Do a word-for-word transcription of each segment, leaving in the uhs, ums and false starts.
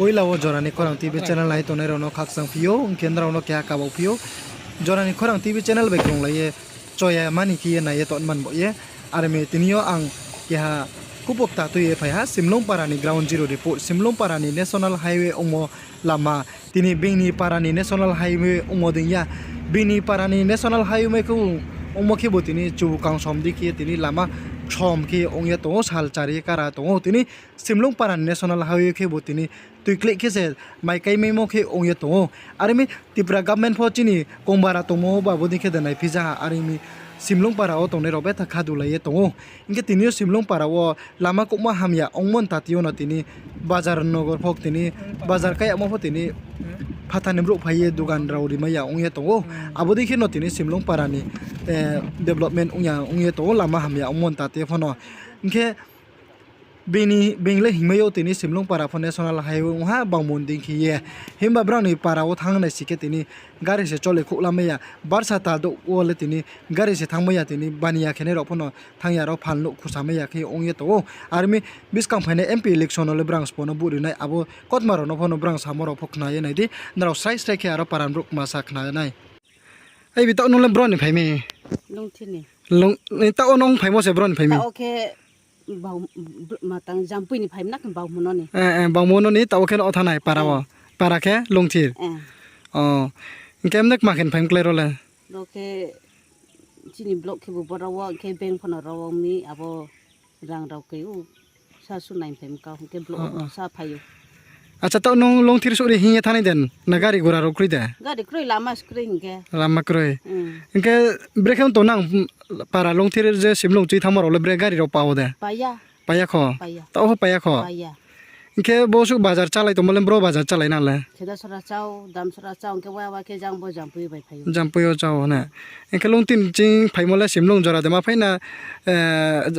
Poila wo Jorani Khorang T V channel nai tongnai rao no khakchang phi ou, ong khe nrao no keha kabau phi ou. Jorani Khorang T V channel bai krunglai ye, choya mani khe ye nai ye tong man bo ye. Are mi tini yo ang keha kupo kta tui ye phai ha, Simlung para ni ground zero report, Simlung para ni national highway ongmo lama, tini bini para ni national highway ongmo dei ya. Bini para ni national highway khe ongmo khe bo tini chu kangsom di khe ye tini lama ksom khe ong ye tong ou, sal chari ye kara tong ou. Tini Simlung para ni national highway khe bo tini tuikleh khe se mai kaimaimo khe ong ye tong ou. Are mi Tripura government pho chini kongbara tongmo ba bo dei khe de nai phi ja ha, are mi Simlung para wo tongnai rao betha khadulai ye tong ou. Hing khe tini yo Simlung para wo lama kouhma hamya ongmo ni tati yo no tini bazar nogor pho tini, bazar kayamo pho tini phathar ni brouh phai ye dugan rao rimai ya ong ye tong ou. Abo dei khe no tini Simlung para ni development ong ya ong ye tong ou, lama hamya ongmo ni tati pho no. Hing khe bini, bini le hingmai ou tini Simlung para pho national highway ong ha, bangmo ni dei khe ye. Himba brao ni para wo thanng nai si khe tini gari se chole khouh lamai ya. Barsa tal douh wo le tini gari se thanngmai ya, tini baniya khenai rao pho no thanng ya, ro phal nouh khusamai ya khe ong ye tong ou. Are mi buskang phainai M P election no le brao spo no vote ri nai, abo kautma rao no pho no brao samo rao pho khna ye nai di. Nrao srai srai khe aro para ni brouh kma sa khna ye nai. Ai bi taoh nung le bro ni phai mi? Taoh wo nung phaimo se bro ni phai mi? Bangmo no ni taoh wo khe no o thanai para wo. Para khe Longthir. Hing khe mne kma khe ni phai mi klái ro le? Ro khe chini block khebu boro wo, hing khe bank pho no ro wo mi abo rang rao khe ou, sa sunai phai mi kau, hing khe block sa phai ou. Acha, taoh nung Longthir suh ri hing ye thanngnai de, na gari gura rao kroi de? Gari kroi, lama se kroi hing khe. Lama kroi. Hing khe brekhe ong tong nang, para Longthir je Simlung chui thanngmo rao le bre gari rao pa wo de? Pai ya kho? Taoh pho pai ya kho? Hing khe bo suh bazar chálai tongmo le bro bazar chálai nang le? Khedasora chá, Damsora chá, hing khe wa wa khe jang bo Jampui yo chá na. Hing khe Longthir ching phaimo le Simlung jora de ma phai na,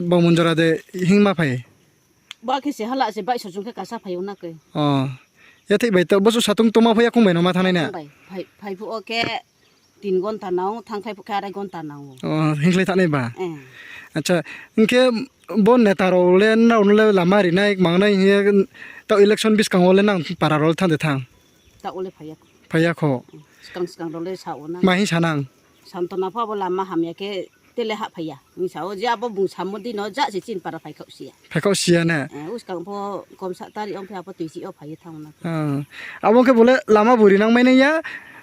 Bangmun jora de hing ma phai? Ba khe se hala se bike so chung khe kasa phai ou na khe. Yathih bai to, bo suh satung tongma pho yakoung bai no ma thanngnai na? Phai phuh wo khe tin gonta nang ou, thanngkhlai phuh khe arai gonta nang ou. Hingkhlai thanngnai ba? Acha, hing khe bo neta rao le nrao no le lama rinai, mangnai hing ye, taoh election buskang wo le nang para rao le thanng de thanng? Phai ya kho. Ma hing sa nang? Santona pho abo lama hamya khe tele hahphai ya hing sa ou, je abo bung samo di no ja se chini para phaikhaoh si ya. Phaikhaoh si ya na? Buskang pho kom sa tari ong phi abo tuichih yo phai ye thanng na. Abo khe bo le lama bo rinangmai nai ya,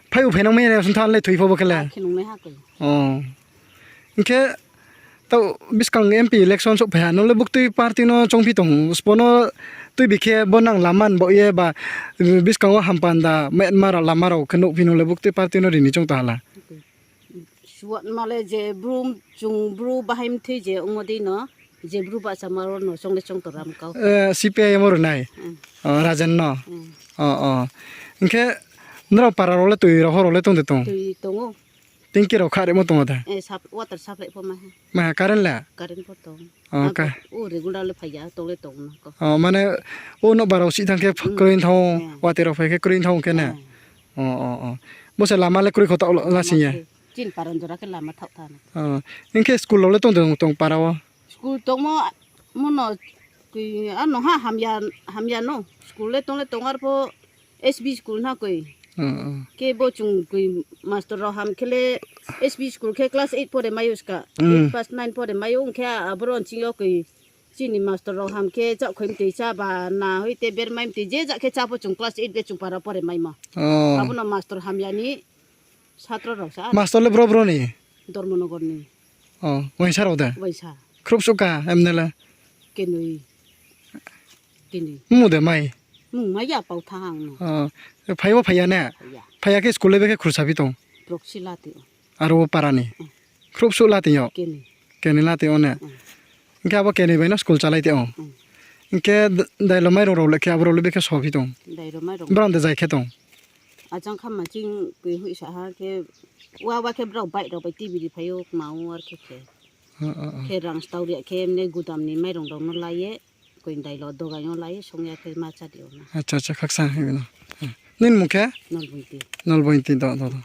phai bo phainangmai ya, sung thanng le thoi pho bo khe le. Hing khe taoh buskang M P election souhphai ha, nung le buktui party no choungphi tong, sbo no tuibi khe bo nang lama ni baoh ye ba, buskang wo hampanda, ma rao lama rao khe nuhphi nung le buktui party no ri ni choung tong ha la? Suatma le je bru, chung bru bahai mthui je ongmo dei no, je bru bahchama rao no choung le choung tong ram kau. CPIM wo ri nai? Rajen no? Hing khe nrao para rao le tui rao ho rao le tong de tong? Tingki rao kha rimo tong o de? Water supply pho mai ha. Mai ha, current le? Current pho tong. Regular le phai ya, tong le tong na. Mane, o nouhba rao sih thanng khe kroi thanng ou, watoi rao phai khe kroi thanng ou khe na? Bo se lama le kroi kho taoh lasing ye? Chini para jora khe lama thaoh tha na. Hing khe school rao le tong de tong para wo? School tongmo, mono, ano ha hamya no. School le tong le tong arpho S B school na koi. Khe bo chung koi master rao ham khe le S B school khe class eight pore mai ou ska. Eight pass nine pore mai ou, ong khe aboro nching yo koi chini master rao ham khe chaohkhoi mtoi chá ba na hoite bermai mtoi je ja khe chá pho chung class eight le chung para pore maimo. Abo no master hamya ni satro rao sa. Master le bro bro ni? Dharmanagar ni. Uaingsa rao de? Khrouhsuh kha, emne le? Mung de mai? Phai wo phai ya ne? Phai ya khe school le bekhe khrusa phi tong? Aro wo para ni? Khrouhsuh la tong yo? Keni la tong yo ne? Hing khe abo keni bai no school chálai tong ou? Hing khe dailo mairong rao le khe abo rao le bekhe so phi tong? Brao de zai khe tong? Ajang kha ma ching koi hoihsa ha khe, wa wa khe brao bike rao bai T V ri phai ou, kma ou ar khe khe. Khe rang stau ri ya khe, mne gudam ni mairong rao no la ye, koi dailo dogan yo la ye, song ya khe ma chá di ou na. Acha, acha, khaksa hing no. Nini mung khe? Nolbointi. Nolbointi, do, do, do.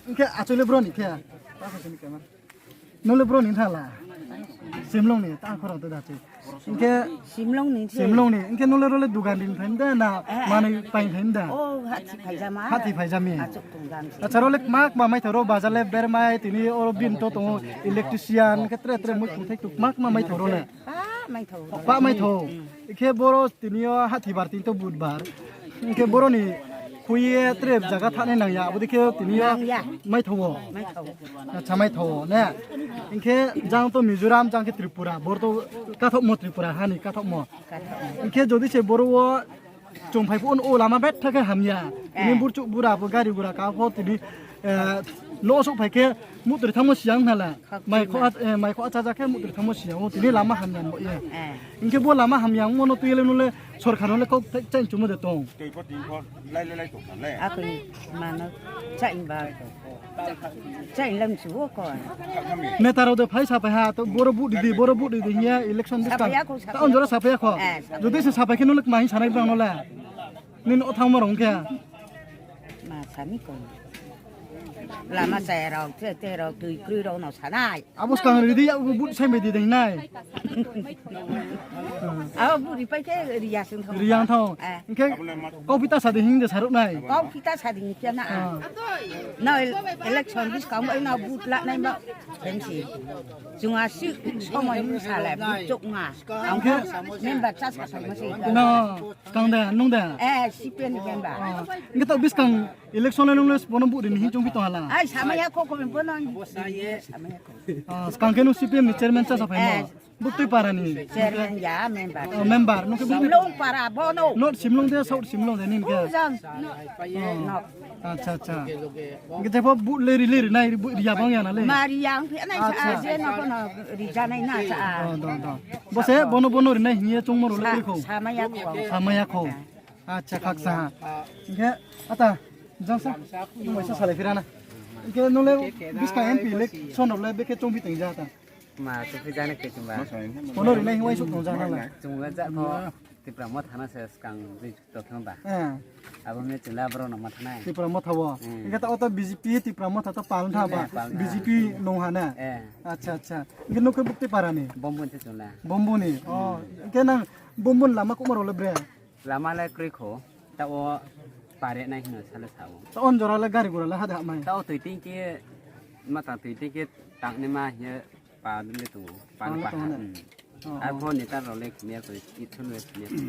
Hing khe achoi le bro ni khe? Nung le bro ni thala? Simlong ni, ta khorang to da se. Hing khe Simlong ni se. Simlong ni. Hing khe nung le ro le dugan ri ni phai mi da na, manoi pai phai mi da? Hathi phai ja mi. Acha, ro le kma kma mai thao ro, bazar le bermai, tini oro bin to tong ou, electrician, hing khe tre tre mui tongthai tu kma kma mai thao ro le. Pa mai thao. Hing khe boro tini yo hathi bar, tini to budbar. Hing khe boro ni khui ye tre zaga thanai nang ya, abo dei khe tini yo mai thao. Acha, mai thao ne. Hing khe jang to Mizoram, jang khe Tripura, boro to kathaohmo Tripura, ha ni kathaohmo. Hing khe jodi se boro wo chung phai phuh wo lama betha khe hamya. Tini burchouh bura pho gari gura ka pho tini, no souhphai khe muhtri thanngmo siyang na la. Mai kho, mai kho acha ja khe muhtri thanngmo siyang ou, tini lama hamya bo ye. Hing khe bo lama hamya ongmo no tui ye le nung le sorkar no le kau chaih chumo de tong? Akoi mano chaih ba. Neta rao de phai saphai ha, to boro vote ri di, boro vote ri di hing ye election buskang. Ta onjora saphai ya kho. Jodi se saphai khe nung le kma hing sanai brang no le? Nini o thanngmo rao khe ma sami kho. Lama chaya rao, te, te rao, tui kroi rao no sanai. Abo skang ri di, abo vote sai bai di dei nai. Abo vote ri pai khe ri ya sing thao. Ri ya thao. Hing khe kauphi ta sa di hing de saruh nai. Kauphi ta sa di hing khe na. No election buskang bai no vote la nai ba. Hing si. Chung a si somoi hing sa le vote chouh ma. Ang khe member chá sa phai ma se. No, skang de, nung de? CPM ni member. Hing khe to buskang election le nung le bono vote ri ni hing choungphi tong ha la? Ai, samai ya kho, kho, bono samai ya kho. Skang khe nung CPM ni chairman chá sa phaimo? Buktui para ni chairman ya, member. Member, nung khe Simlong para bono. North Simlong de, South Simlong de nini khe? Acha, acha. Hing khe jepho vote le ri le ri nai, ri ya bang ya na le? Ma ri ya, ang phi nai sa, je no bono ri ja nai na sa. Bo se bono bono ri nai hing ye choungmo rao le kroi kho? Samai ya kho. Samai ya kho. Acha, khaksa ha. Hing khe, ata, jang sa, nung bai sa salai phi ra na. Hing khe nung le buskang MP election rao le bekhe choungphi tong ja ta? Ma, choungphi ja nai khe chung ba. Bono ri nai hing uaingsouh tong ja na la? Chung le ja kho, Tipra Motha no se skang joi to khe ba. Abo mi chung le aboro no ma thanng nai. Tipra Motha wo. Hing khe ta o to BJP, Tipra Motha to pal tha ba. BJP nung ha na. Acha, acha. Hing khe nung khe buktui para ni? Bombo ni se chung le. Bombo ni. Hing khe nang Bombo ni lama kuhma rao le bre? Lama le kroi kho, taoh wo pare nai hing no sa le sa ou. Taoh onjora le gari gura le ha de hahmai? Taoh toi tei khe, ma tang toi tei khe tangnaima hing ye pa le tong ou, pa le tong ou. Arpho neta rao le khini ya koi, ithu le khini ya koi.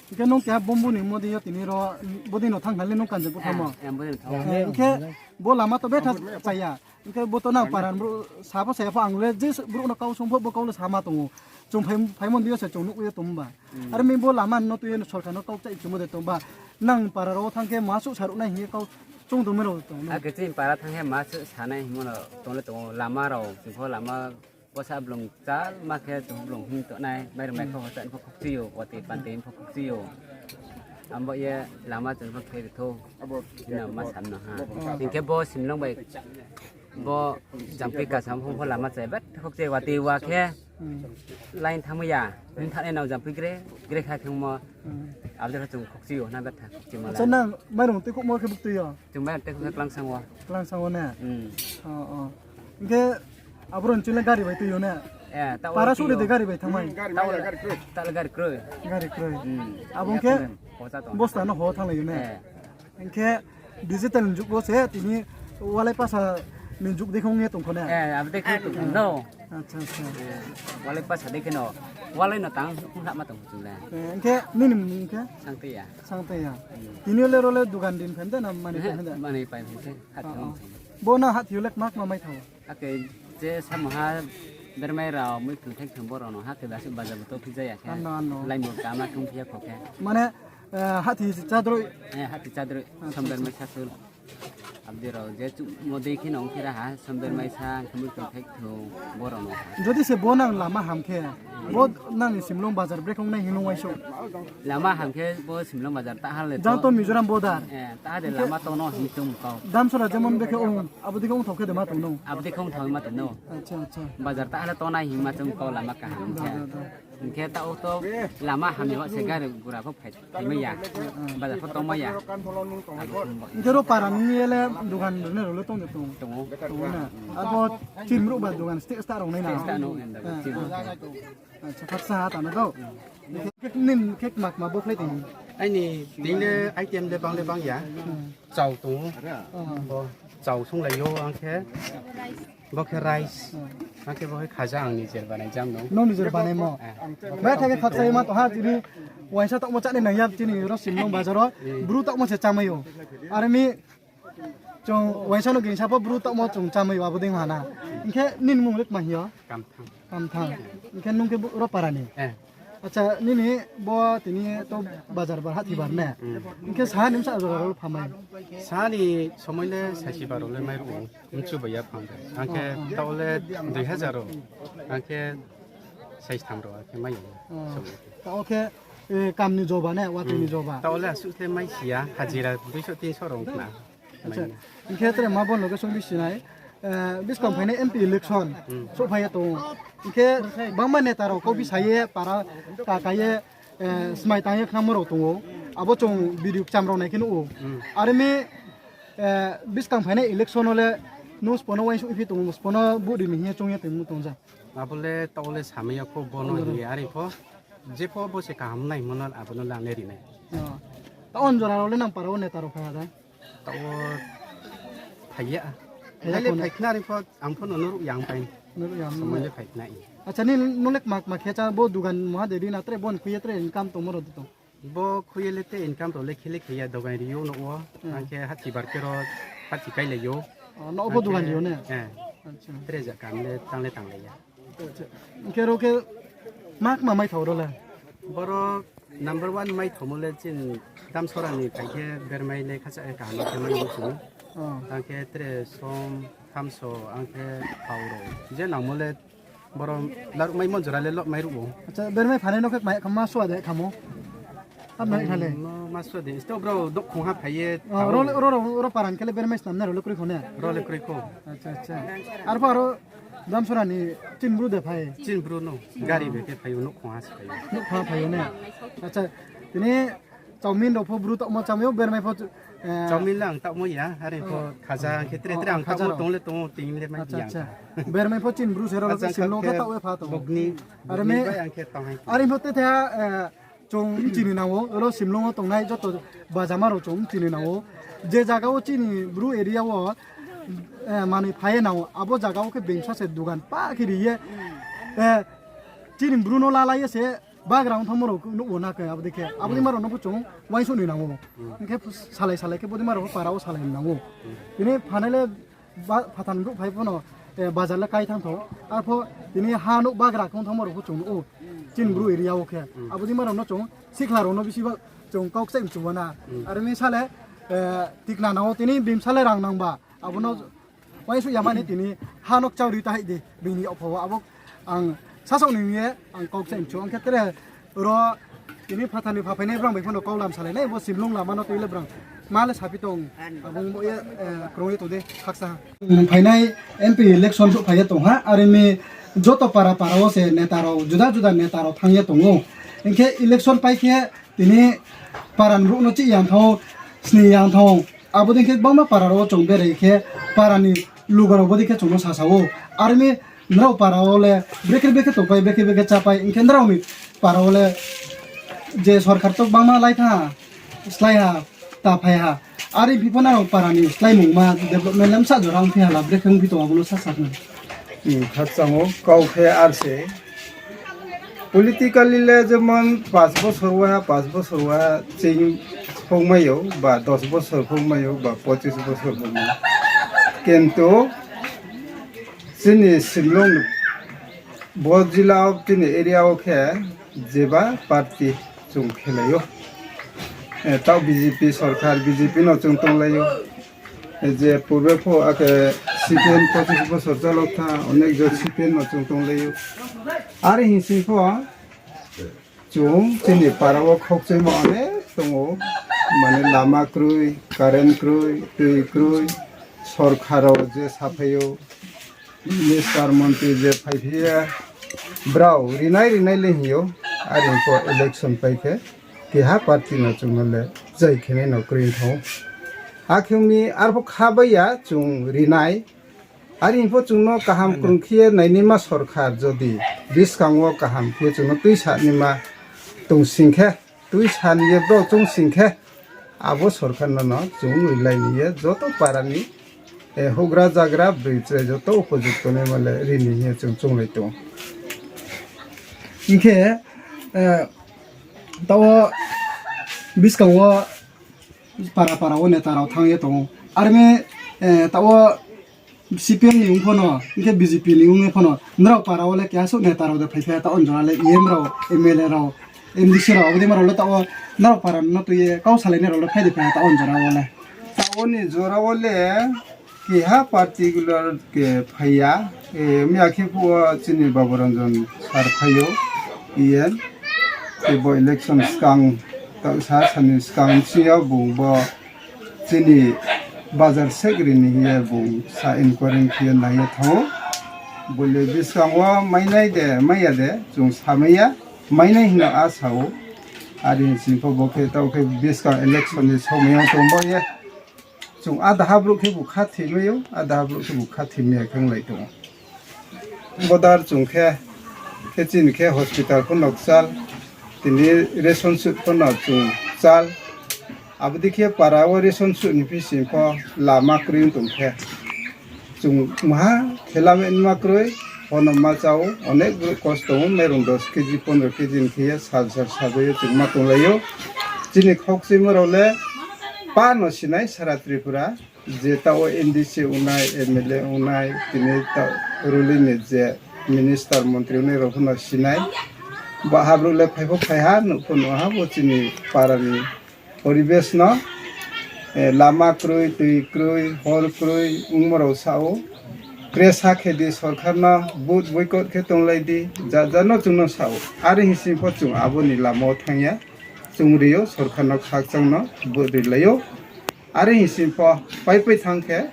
Hing khe nung keha Bombo ni modi yo tini ro, bodei no thanng ha le nung Kanchanpur thanngmo? Hing khe bo lama to betha chaya. Hing khe bo to nang para ni brouh sa pho sa ya pho, ang le je brouh no kau sung pho bo kau le sama tong ou. Chung phaimo ni yo se chung nuh ye tong ba. Are mi bo lama no tui ye sorkar no kau chaih chumo de tong ba. Nang para rao thanng khe ma suh saruh nai hing ye kau choung tongmo rao tong ou. Akhe chini para thanng khe ma suh sanai hingmo no tong le tong ou. Lama rao chung pho lama posa blung chal ma khe chung blung hing tongnai, mairum mai kho hochai pho khokchi ou, watoi pantoi pho khokchi ou. Abo ye lama chung pho khe ri thou. Hing no ma sam no ha. Hing khe bo Simlong bai bo Jampui Kasam pho lama chaya betha khokchi, watoi wa khe line thanngmai ya. Hing thanai nao Jampui gre gre kha khemo. Abo dei khe chung khokchi ou na betha khokchi ma la. Acha, nang mairum tuikhouhmo khe buktui yo? Chung mairum tuikhouh khe Klangsang wo. Klangsang wo ne? Hing khe aboro ni chung le gari bai tui yo ne? Para suri de gari bai thanngmai? Ta le gari kroi. Gari kroi. Abo hing khe bosta no ho thannglai yo ne? Hing khe digital ni jug wo se tini walai pasa ni jug dei khe ong ye tong kho ne? Abo dei khe tong kho no. Acha, acha. Walai pasa dei khe no. Walai no tang hahma tong kho chung le. Hing khe nini mung khe? Sangtei ya. Tini yo le ro le dugan ri ni phai mi de na manoi pai mi de? Manoi pai mi de. Bo nang hathi yo le kma kma mai thao? Akhe je samoha bermai rao, muikhung thaikthung bo rao no hathi asuh bazar bo to phi ja ya khe. Line bo kama thung phi ya kho khe. Mane, hathi chadroi? Hathi chadroi, somber maisa sul. Abo dei rao je chuhmo dei khe no ongphi ra ha, somber maisa, muikhung thaikthung bo rao no. Jodi se bo nang lama ham khe, bo nang ni Simlong bazar brekhe ong nai hing nung uaingsouh? Lama ham khe bo Simlong bazar taha le jang to Mizoram border. Taha de lama tong no hing chung kau. Damsora jemon brekhe ong, abo dei khe ongthao khe de ma tong no? Abo dei khe ongthao ma tong no. Bazar taha le tongnai hing ma chung kau lama kaham khe. Hing khe taoh to lama hamya ba se gari gura pho phai, phaimai ya. Bazar pho tongmai ya. Hing khe ro para ni ye le dugan rune rao le tong de tong? Tong ou. Tong ou na. Abo chini brouh ba dugan steh steh rao nai na? Steh steh no, eh, chini brouh. Acha, khaksa ha tano do. Khe nin khe kma kma bo khlai tong? Aini tini le item le bang le bang ya. Chau tong ou. Bo chau sunglai ou, ang khe bo khe rice. Ang khe bo khe khaja, ang nijer banai jam no. Nung nijer banaimo? Bai thai khe khaksa ma tong ha, chini uaingsa taohmo chánai nang ya, chini ro Simlong bazar wo. Bru taohmo se chámai ou. Are mi chung uaingsa no gingsa pho bru taohmo chung chámai ou, abo dei ha na. Hing khe nini mung le kma hing yo? Kamthang. Kamthang. Hing khe nung khe ro para ni? Acha, nini bo tini to bazar bar hathi bar ne? Hing khe saha ni bsa jora rao phamai? Saha ni somoi le saisi bar rao le mai ruh ou, mchu bai ya phang de. Ang khe taoh le dui hazar rao, ang khe saistham rao ang khe mai ou. Taoh khe, kam ni joba ne, watoi ni joba? Taoh le asuh le mai si ya, hajira duiso tinso rao khna. Hing khe tre ma bo loge song bisi nai, buskang phainai M P election souhphai ye tong ou. Hing khe bangma neta rao kau bsa ye para kaka ye, smai tang ye khnamo rao tong ou. Abo chung video kcham rao nai khe nuh ou. Are mi, buskang phainai election wo le nung sbo no uaingsouh phi tong ou, sbo no vote ri ni hing ye choung ye tongmo tong ja? Abo le taoh le samai ya pho bo no hing ye, are pho jepho bo se kaham nai hingmo no abo no le ang le ri nai. Taoh on jora rao le nang para wo neta rao phai ha da? Taoh wo phai ya. Phai le phai khna ri pho, ang pho no nuruh ya ang pai. Somoi le phai khna i. Acha, nung le kma kma khe chá, bo dugan maha de ri na, tre bo ni khui ye tre income tongmo rao de tong? Bo khui ye le te income rao le khe le khe ya, dogan ri ou nouh wo. Ang khe hathi bar khe ro hathi kailai ou. Nouh bo dogan ri ou ne? Tre ja kam le tang le tanglai ya. Hing khe ro khe ma kma maithao ro le? Boro number one maithaomo le chini Damsora ni phai khe bermai le khacha khe kaham khe mai ou chung. Ang khe tre som thamso ang khe phao rao je nangmo le boro laruh maimo jora le lo mai ruh ou. Acha, bermai phanai no khe kma kha ma sua de khamo? Abo no kha le? Ma sua de, isto bro nouhkhong ha phai ye. Ro, ro para ni khe le bermai snam nai rao le kroi kho ne? Ro le kroi kho. Acha, acha. Arphuh aro Damsora ni chini bru de phai? Chini bru no gari bai khe phai ou, nouhkhong ha se phai ou. Nouhkhong ha phai ou ne? Acha, tini chowmin rao pho bru taohmo chámai ou, bermai pho, chowmin le ang taohmo ya, are pho khaja ang khe tre tre ang khaja tong le tong ou, tini le mai ya. Bermai pho chini bru se rao Simlong khe taoh ye pha tong ou. Are mi, are pho te the ha, chung mchini nang ou, oro Simlong wo tongnai joto bajama rao chung mchini nang ou. Je zaga wo chini bru area wo manoi phai ye nang ou, abo zaga wo khe being sa se dugan pa khe ri ye, chini bru no lalai ye se bagra ong thanngmo rao nuh ou na khe, abo dei khe. Abo dei ma rao no pho chung uaingsouh ni nang ou. Hing khe salai salai khe bo dei ma rao pho para wo salai ni nang ou. Tini phanai le phathar ni brouh phai pho no, bazar le kai thanng thou. Arpho tini ha nouh bagra khe ong thanngmo rao pho chung nuh ou. Chini bru area wo khe. Abo dei ma rao no chung sikhla rao no bisi ba chung kau kchaih mchu wo na. Are mi sa le, tikna nang ou tini bimsa le rang nang ba. Abo no uaingsouh ya mani tini ha no kchau ri ta hai di, bini yagpha wo abo ang sasaoh ni ye ang kau kchaih mchu, ang khe tre ro tini phathar ni pha phainai brang bai pho no kau lam salai nai, bo Simlong lama no tui le brang ma le saphi tong, abo bo ye, krung ye tong dei khaksa ha. Phainai M P election souhphai ye tong ha, are mi joto para para wo se neta rao, juda juda neta rao thanng ye tong ou. Hing khe election pai khe tini para ni brouh no chih yang thou, sni yang thou. Abo dei khe bangma para rao wo chung berai khe para ni luga rao bo dei khe chung no sasa ou. Are mi nrao para wo le brekhe brekhe tongpai, brekhe brekhe chápai, hing khe nrao ni para wo le je sorkar to bangma lai thanng ha, slái ha, ta phai ha. Are phi pho nrao para ni sláimungma development le bsa jora ongphi ha la, brekhe ongphi tong abo no sasa khna. Khakchang ou, kau khe ar se. Politically le jemon panch bosor wa, panch bosor wa ching phongmai ou, ba dos bosor phongmai ou, ba pochis bosor phongmai ou. Kintu chini Simlong bo jila wo, chini area wo khe jeba party chung khelai ou. Taoh B J P sorkar, B J P no chung tonglai ou. Je purbe pho akhe C P M pochis bosor chalok tha, onek jon C P M no chung tonglai ou. Are hingsing pho chung chini para wo khokchoimo onek tong ou, mane lama kroi, current kroi, tui kroi, sorkar rao je saphai ou, minister montri je phaiphi ya, Brao rinai rinai le hing ou, are pho election pai khe keha party no chung no le jai khe nai no kroi thanng ou. Akhe ong mi arpho kha bai ya chung rinai. Are pho chung no kaham krung khe ye nainaima sorkar jodi buskang wo kaham khe chung no tuisa naima tong sing khe, tuisa ni ye brao chung sing khe, abo sorkar no no chung rilai ni ye joto para ni, eh, houhgra zagra broi chrai joto upojukto naima le ri ni hing ye chung chunglai tong ou. Hing khe, eh, taoh wo buskang wo para para wo neta rao thanng ye tong ou. Are mi, eh, taoh wo C P M ni ong pho no, hing khe B J P ni ong ye pho no, nrao para wo le keha suh neta rao de phaiphai ha, taoh wo jora le E M rao, M L A rao, M D C rao, abo dei ma rao le taoh wo nrao para no tui ye kau salainai rao le phai de phai ha, taoh wo jora wo le. Taoh wo ni jora wo le keha particular khe phai ya, eh, mi ya khe phuh wo chini Babu Ranjan sir phai ou, E M, khe bo election skang, taoh sa sani skang bsing yo bung bo chini bazar sekri ni hing ye bung sa inquiry khe ye nai ye thanng ou. Bo le buskang wo mainai de, mai ya de, chung samai ya, mainai hing no asa ou. Are hing sing pho bo khe taoh khe buskang election ni somoi yo tong bo ye. Chung adaha brouh khebu khathimai ou, adaha brouh khebu khathimai ya khe onglai tong ou. Bodar chung khe, khe chini khe hospital pho no kchal, tini ration suh pho no chung kchal. Abo dei khe para wo ration suh ni bsing pho lama kroi ong tong khe, chung maha khe lama nma kroi, pho no ma chá ou, onek brouh kosto ong ou, mairung dos kg, pondro kg ni khe ye sal sal sajai ye chung ma tonglai ou. Chini khokchuimo rao le pa no sinai sara Tripura, je taoh wo M D C ongnai, M L A ongnai, tini taoh ruling ni je minister, montri ongnai rao pho no sinai. Ba ha brouh le phai pho phai ha, nuh pho nuh ha, bo chini para ni poribesh no, eh, lama kroi, tui kroi, hor kroi ongmo rao sa ou. Pressure khe di sorkar no, vote boycott khe tonglai di, ja ja no chung no sa ou. Are hing sing pho chung abo ni lama wo thanng ya, chung ri ou, sorkar no khakchang no vote rilai ou. Are hing sing pho paipai thanng khe,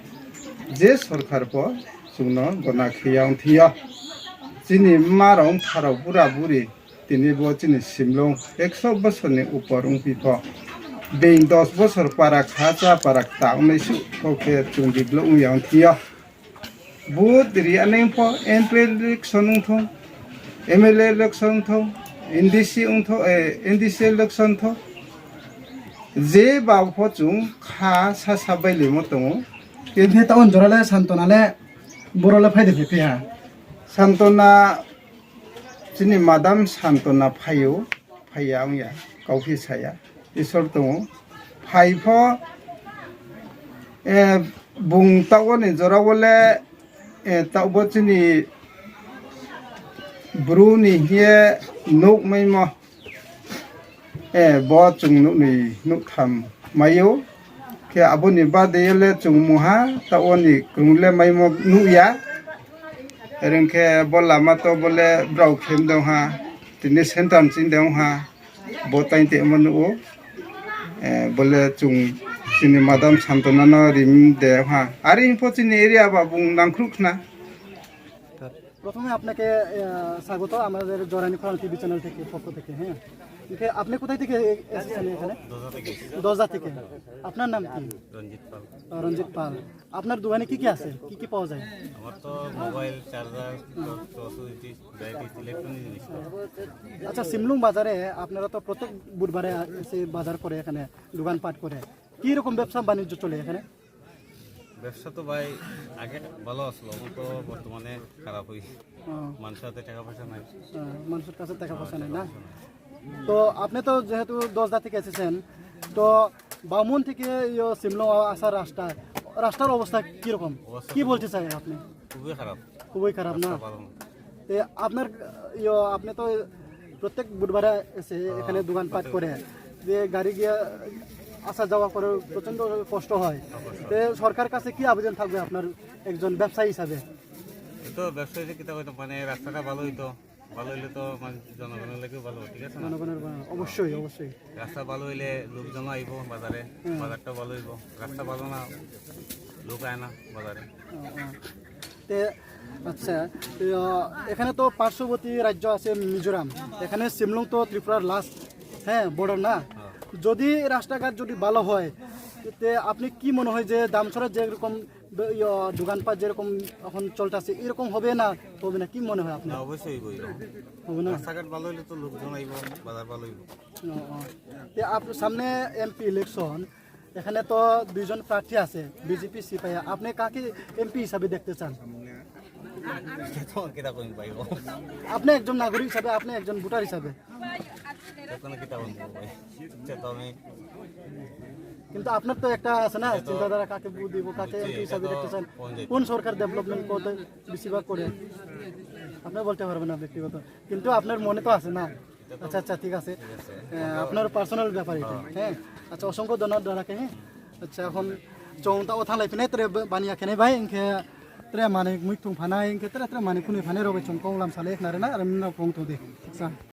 je sorkar pho chung no gona khe ya ong thing yo. Chini mma rao, mpha rao, bura buri, tini bo chini simlung ekso bosor ni upor ongphi pho, being dos bosor para kha chá para kta ongnai suh pho khe chung develop ong ya ong thing yo. Vote ri ya nai pho, M P election ong thou, M L A election ong thou, N D C ong thou, eh, N D C election ong thou, je ba pho chung kha sasa bailaimo tong ou. Khe taoh wo jora le Santona le, boro le phai de phai phi ha? Santona, chini madam Santona phai ou, phai ya ong ya, kauphi sa ya, Isor tong ou. Phai pho, eh, bung taoh wo ni jora wo le, eh, taoh bo chini Bru ni hing ye nouh maimo, eh, bo chung nouh ni nouhtham mai ou. Khe abo ni bade ye le chung mungha taoh wo ni krung le maimo nuh ya. Are ong khe bo lama to bo le brao khem de ong ha, tini center ching de ong ha, bo taing temo nuh ou. Eh, bo le chung chini madam Santona no rim de ong ha. Are hing pho chini area ba bung nangkhruh khna. প্রথমে আপনাকে, আহ, স্বাগত আমাদের জরানি খরাং TV channel থেকে, পক্ষ থেকে, হ্যাঁ। আপনি কোথায় থেকে এ-, এসেছেন এখানে? দোজা থেকে এসেছি। দোজা থেকে। আপনার নাম কি? রঞ্জিত পাল। আহ, রঞ্জিত পাল। আপনার দোকানে কি কি আছে? কি কি পাওয়া যায়? আমার তো mobile, charger, torch, battery, electronic জিনিস। আচ্ছা, সিমলুং বাজারে আপনারা তো প্রত্যেক বুধবারে এসে বাজার করে, এখানে দোকানপাট করে, কি রকম ব্যবসা বাণিজ্য চলে এখানে? ব্যবসা তো ভাই আগে ভালো আসলো, এখন তো বর্তমানে খারাপ হই। ও। মানুষের হাতে টাকা পয়সা নাই। হ্যাঁ, মানুষের কাছে টাকা পয়সা নাই না? তো আপনি তো যেহেতু দোজা থেকে এসেছেন, তো বামুন থেকে ইয়ে সিমলং আসা রাস্তা, রাস্তার অবস্থা কিরকম? অবস্থা কি খুব বলতে চাই আপনি? খুবই খারাপ। খুবই খারাপ না? রাস্তা ভালো না। এ, আপনার, ইয়ে, আপনি তো প্রত্যেক বুধবারে এসে এখানে দোকানপাট করে, যে গাড়ি গিয়ে আসা যাওয়া করে প্রচণ্ড কষ্ট হয়। তো সরকার কাছে কি আবেদন থাকবে আপনার একজন ব্যবসায়ী হিসাবে? এই তো ব্যবসায়ী যে কিতা হইতো, মানে রাস্তাটা ভালো হইতো, ভালো হইলে তো মানে জনগণের লাগেও ভালো, ঠিক আছে না? জনগণের ভালো, অবশ্যই, অবশ্যই। রাস্তা ভালো হইলে লোকজন আইবো বাজারে, হুম। বাজারটা ভালো হইবো। রাস্তা ভালো না, লোক আয় না বাজারে। হুম, হুম। তে, আচ্ছা, তো, এখানে তো পার্শ্ববর্তী রাজ্য আছে মিজোরাম, এখানে শিমলং তো ত্রিপুরার লাস্ট, হ্যাঁ, বর্ডার না? যদি রাস্তাঘাট যদি ভালো হয়, তে আপনি কি মনে হয় যে দামছড়া যেরকম দ-, ইয়, দোকানপাট যেরকম এখন চলতেছে, এরকম হবে না, হবে না, কি মনে হয় আপনার? না, অবশ্যই হইব। হবে না? রাস্তাঘাট ভালো হইলে তো লোকজন আইব, বাজার ভালো হইব। ও, ও। তে আপ-, সামনে এমপি ইলেকশন, এখানে তো দুইজন প্রার্থী আছে, বিজেপি সিপিআই। আপনি কাকে এমপি হিসাবে দেখতে চান? এটা তো কিতা কইন পাইব। আপনি একজন নাগরিক হিসাবে, আপনি একজন ভোটার হিসাবে। এটা কোনো কিতা কইন পাইব। এটা তো আমি কিন্তু আপনার তো একটা আছে না, এটা তো চিন্তাধারা, কাকে ভোট দিব, কাকে বুঝছি, এমপি হিসাবে এটা তো দেখতে চান, কোন যে কোন সরকার ডেভেলপমেন্ট করতে বেশিরভাগ করে, আপনি বলতে পারবেন না ব্যক্তিগত, কিন্তু আপনার মনে তো আছে না। আচ্ছা, আচ্ছা, ঠিক আছে। ঠিক আছে। এ, আপনার পার্সোনাল ব্যাপার এটা, হ্যাঁ। হ্যাঁ। আচ্ছা, অসংখ্য ধন্যবাদ দাদাকে, হ্যাঁ। আচ্ছা, এখন চৌংতা ও থানায় ফিনে তোরে বানিয়া খেনে ভাই, ইনকে তোরে মানে মুই থুং ফানাই, ইনকে তোরে, তোরে মানে খুনি ফানাই রবে চৌংতা ওলাম সালে নারে না, আর মিনা পৌংতো দে। আচ্ছা।